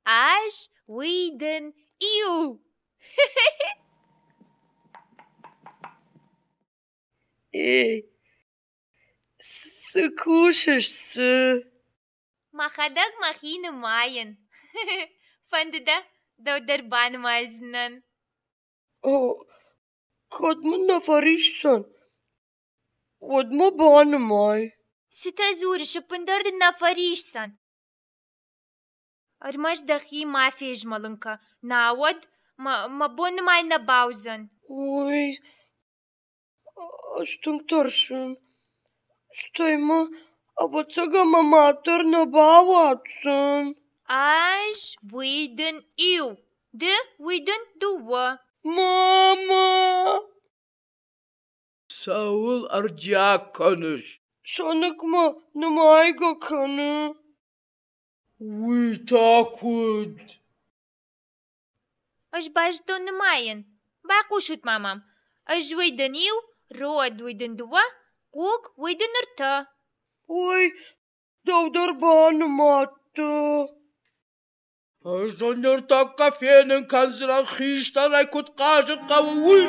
Ӕз, уый дын иу! Эй, цы кусыс, цы? Мӕхӕдӕг мӕхи нымайын. Фӕнды дӕ, дӕу дӕр банымайдзынӕн. О, кӕд мын нӕ фӕрисдзӕн, уӕд мӕ банымай. Цытӕ дзурыс, ӕппындӕр дын нӕ фӕрисдзӕн. Ӕрмӕст дӕхи ма фезмӕлын кӕ, науӕд мӕ бон нымайын нӕ бауыдзӕн. Ой, ӕз тынг тӕрсын. Стӕй мӕ, ӕвӕццӕгӕн, мӕ мад дӕр нӕ бауадздзӕн. Ӕз уый дын иу, ды уый дын дыууӕ. Мама! Цӕуыл ӕрдиаг кӕныс? Сӕныкк мӕ нымайгӕ кӕны. Уый та куыд? Ӕз базыдтон нымайын. Байхъусут-ма мӕм. Ӕз уый дын иу, род уый дын дыууӕ, хъуг уый дын ӕртӕ. Ой, дӕу дӕр банымадта. Ӕз ын ныртӕккӕ фенын кӕндзынӕн хистӕрӕй куыд хъазын хъӕуы, уый.